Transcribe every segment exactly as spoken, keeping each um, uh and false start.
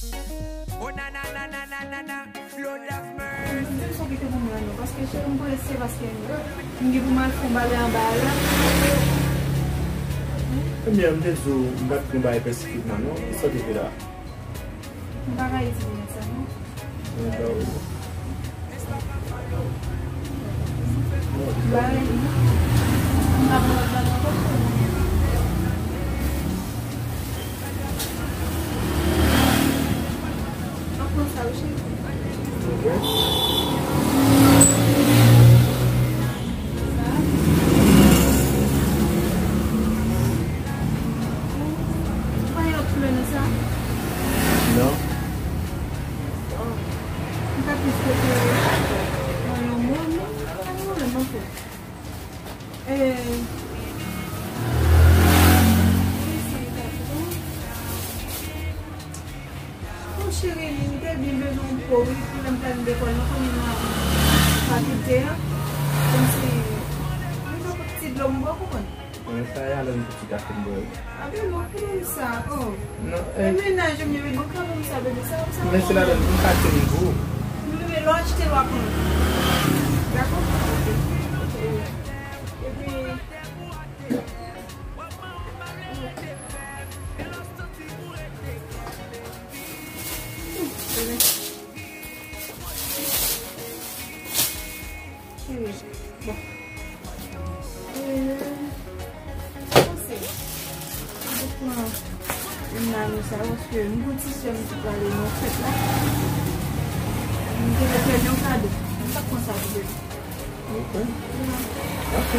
Oh, na, na, na, na, na, na, na. Lord have mercy. M di m sa ki te pou mwen non, paske cheri m prese, paske m gen pou m al fè yon bagay anba a la. Ebyen, m te di w, m pa t gen bagay espesifikman non. Kisa w te fè la? M pa ka itilize sa non. Mwen ba ou. Ba li. M pa pran lòt la non. Mwen pran sa wi cheri. Ok. Pa gen lòt koulè nan sa? Non. Oh. M pa plis ke nan yon moun, pa gen pwoblèm, m ap fè. Eh. Mon cheri, m te byen bezwen w pou wi, pou lè m pral lekòl, non, konnen nan fakilte a. Kòmsi, mwen nan ti dlo m bò, konprann. Mwen sa y a lè m pou ti kafe m bwè wi. A, bebe, non, pou m sa, oh. Non, e eh. Mennaj m, yo, bon, ka pou m sa, bebe, sa, sa. Men se ladan m kafe m pou. Bebe, lè w achte, lè w ap pran. Dakò? Epi, Bon. Yon nan nou sa, paske m gon ti sè m ki prale nan fèt la. M te vle fè yon kado. M pa konn sa pou fè. Ok. Ok.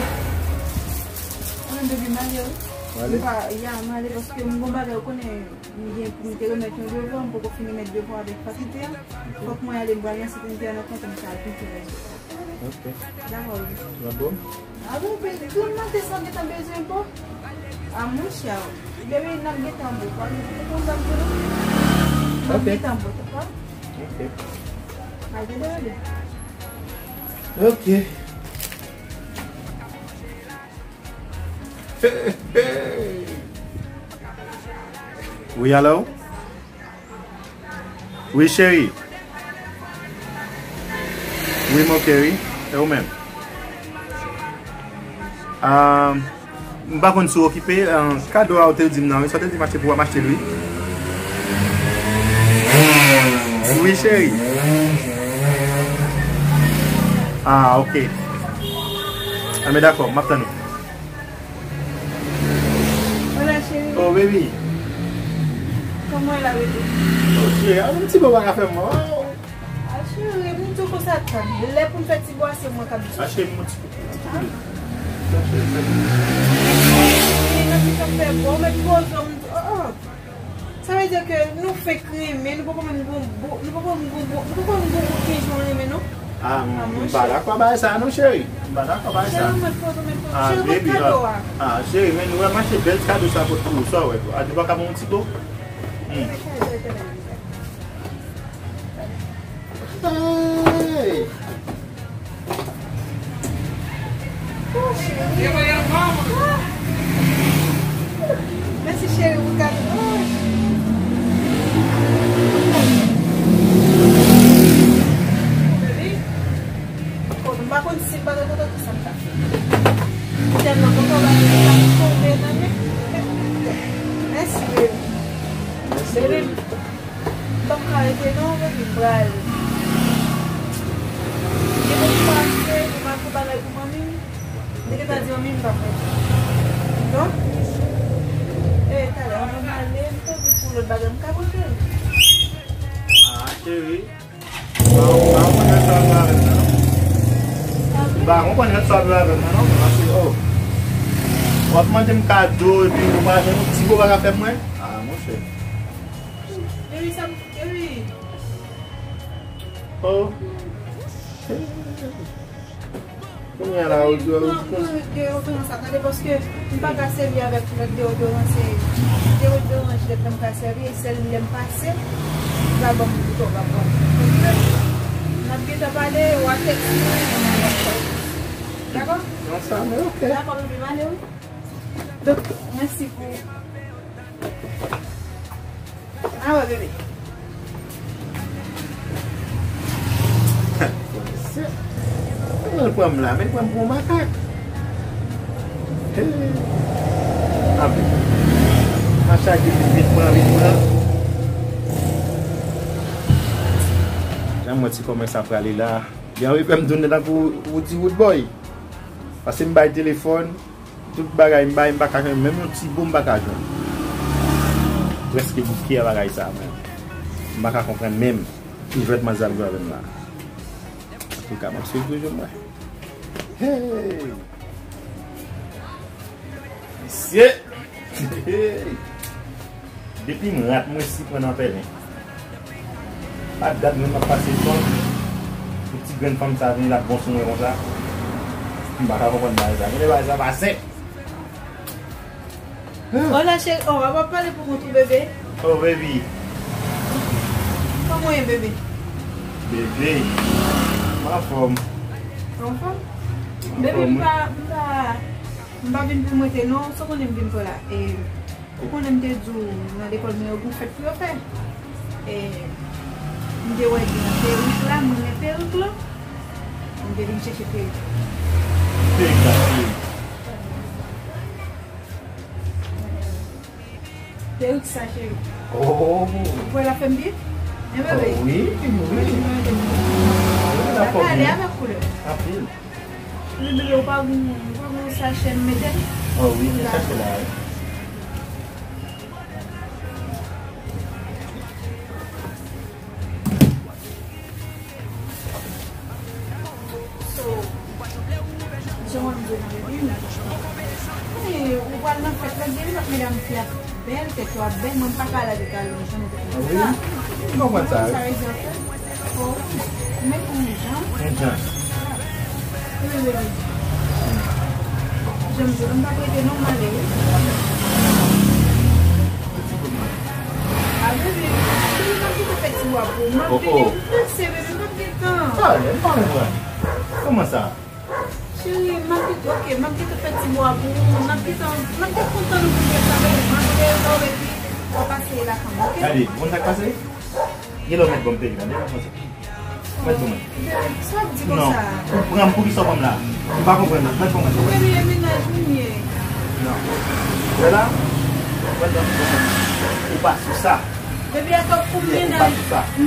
Mwen, bebe, m ale wi. Ou ale? M pa, ya, m ale paske m gon bagay, ou konnen, m gen pou m te remèt yon devwa, m poko fin remèt devwa avèk fakilte a. Ok. Fòk mwen ale, m pral nan site entènèt lan, pou m ka al pike rezilta. Ok. Dakò, wi. N ap bon? A bon, bebe, tou maten sa gentan bezwen po. A, monchè, bebe, n ap gentan bon. Pa gen pwoblèm pou nou. N ap gentan bon, dakò? Ok. Pa gen de pwoblèm. Ok. Wi, alo? Wi, cheri. Wi, m ok, wi. E ou menm? Ah, m pa konn si w okipe. Ah, kado a ou te di m nan, wi. Sa w te di m achte pou w, m achte l, wi. Wi, cheri. Ah, ok. Ah, men dakò, m ap tann ou. Hola, cheri. Oh, baby. Kòman w ye la, baby? Oh, cheri, a, yon ti bo pa ka fè m mal. A, cheri, m di w konsa, tann. Lè pou m fè ti bo a, se mwen k ap di. A, cheri, m ti bo. A? Cheri, nan ki sa m fè bon, men poze w, m di, oh, oh. Sa vle di ke nou fenk renmen, nou poko menm gon bout, nou poko menm gon bout, nou poko menm gon bout kenz jou renmen non. Ah, m pa dakò bagay sa non, cheri. M pa dakò bagay sa. Cheri, mwen foto, mwen foto. Ah, cheri, mwen baby, kado ah. A. Ah, cheri, men nou wè m achte bèl kado sa pot pou ou, sa w wè. A, nou pa ka ban yon ti bo? Hmm. Hey! Mèsi cheri pou kado. Bebe, m pa konn si m pa t kontan ki sa m ta fè. M tèlman kontan, m ap tonbe nan men. Mèsi bebe. Mèsi bebe. M p ap ka rete non, baby, m pral. Gen moun ki pase, pou m al fè bagay pou manmi m. Li gentan di manmi m m p ap rete. Donk, e, talè, anvan m ale, m te vin pou lòt bagay, m ka pote l. Ah, cheri. M pa, m pa konprann sa w ap avè m nan, non. M pa konprann sa w ap avè m nan, non. Paske, oh. W ap mande m kado, epi ou pa jwenn yon ti bo pa ka fè mwen? Ah, monchè. Baby, sa m, baby. Oh. Kounye a la, ou di, ou di konsa. Deodorant sa, tande, paske m pa ka sèvi avèk lòt deodorant, se deodorant Gillette la m ka sèvi, e sèl lè m pase, m pral ban m bouton, m ap pran. N ap gentan pale, w a tèks mwen, e n ap pale. Dakò? Non, sa, men ok. Dakò, baby, m ale, wi. Donk, mèsi pou Ah ouais, bebe. Mwen pran m la, men pran m pou yon makak. Hey. Anpil. Macha di vin, vin pran, vin pran. Jan mwen ti kòmès ap prale la. Gen yon repè m tounen tankou yon ti woodboy. Pase m bay telefòn, tout bagay m bay, m pa ka jwenn menm yon ti bo m pa ka jwenn. Prèske bouke a bagay sa menm. M pa ka konprann menm. Ki jwèt manzè ap jwe avè m la. Antouka, m ap swiv toujou mwen. Hey! Mesye! Hey! Depi m rat mwen si pran nan pèlen. Pa dat mwen m ap pase son. Pou ti grenn fanm sa vini l ap bon sou mwen konsa. M pa ka konprann bagay sa. Gade bagay sa pa senp. Hola, cheri. Oh, w ap pale pou kont ou, bebe? Oh, baby. Kòman w ye, bebe? Bebe. M anfòm. Ou anfòm? Bebe, m pa, m pa, m pa vin pou m rete, non. Sa w konnen m vin fè la? E, ou konnen m te di w, nan lekòl mwen, yo gen fèt pou yo fè. E, m te wè gen perik la, m renmen perik la. M te vin chèche perik. Perik la, perik. Perik sa, cheri. Oh. Ou kwè l ap fè m byen? Hein, bebe? Oh, wi, wi. Wi, l ap fè w byen. Avèk koulè. Anpil. Wi, bebe, ou pa gon, ou pa gon sachè m mete? Oh, wi, men sachè la, wi. So, jan w ap di w nan revi m. Konnen ou pral nan fèt la, gen lòt medam fi ap bèl, tèt yo ap bèl, mwen m pa ka al avèk al, jan nou te konn fè la. Wi, m konprann sa, wi. Sa rezon fè. Oh, men pou yon jan. Yon jan. Wi, wi, wi. Jan m di w, m pa prete non, m ale, wi. A, bebe, bebe, m ap kite fè ti bwa pou ou. M ap vini, m prese, bebe, m p ap gen tan. Sa, m pa konprann. Kòman sa? Cheri, m ap kite, oke, m ap kite fè ti bwa pou ou. M ap kite, m ap kite kontan nou pou fè sa, bebe. M ap kite, epi w ap pase la fanm, oke? Gade, ou konn sa k pase? Gen lè w mèt ban m peyi la, devan konsa. Mèt ban mwen. Sa w ap di konsa? Non. Ou pran m pou kisa w pran m la? M pa konprann non. Mèt ban mwen. Bebe, e mennaj ou m ye. Non. Wè la? Mèt ban mwen. Ou pa sou sa. Bebe, atò pou mennaj,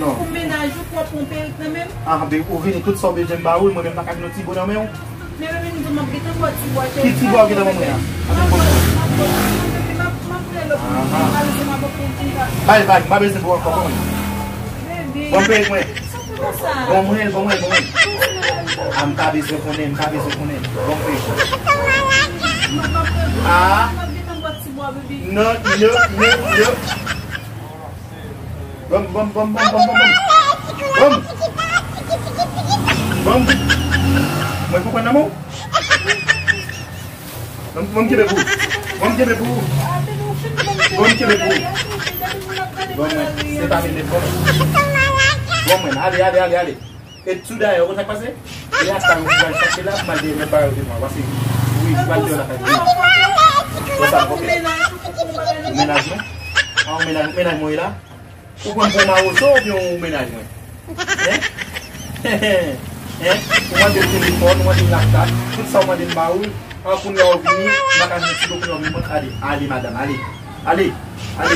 pou mennaj ou, pou w ap pran perik nan men m? Ah, ben, ou vini tout sa w bezwen m ba ou, mwen menm pa ka jwenn yon ti bo nan men w. Men bebe, m di w m ap gentan ba w ti bwa. Ki ti bwa w gentan ban mwen an? Ann ban mwen. Bay vag, m pa bezwen pou w ankò, ban mwen. Bebe. Ban m perik mwen. Sa pou konsa? Ban mwen, ban mwen, ban mwen. A, m pa bezwen konnen, m pa bezwen konnen. Ban m perik mwen. A. Non, non, non, non. Ban m, ban m, ban m. Ban m. Ban m. Mwen konprann nan men w. Ban m, ban m kenbe pou ou. Ban m kenbe pou ou. Ban m kenbe pou ou. Ban mwen. Se pa vin de ban mwen. Ban mwen. Ale, ale, ale, ale. E tou dayè, ou konn sa k pase? E a sa yo pral chache la, pou m al dèyè nèg bagay yo devan. Pase, wi, m pral dèyè lakay. Wi. Konsa, ok. Mennaj mwen? A, ou mennaj, mennaj mwen la? Ou pran m pou yon mawozo oubyen ou mennaj mwen? Hein? Hein? Ou mande m telefòn, ou mande m laptòp, tout sa ou mande m ba ou, an kounye a ou vini, m pa ka jwenn ti bo kounye a ou vin mwen, ale, ale madanm, ale. Ale, ale.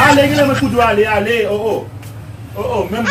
Ale, genlè mwen koudou ale, ale, oh, oh. Oh, oh, menm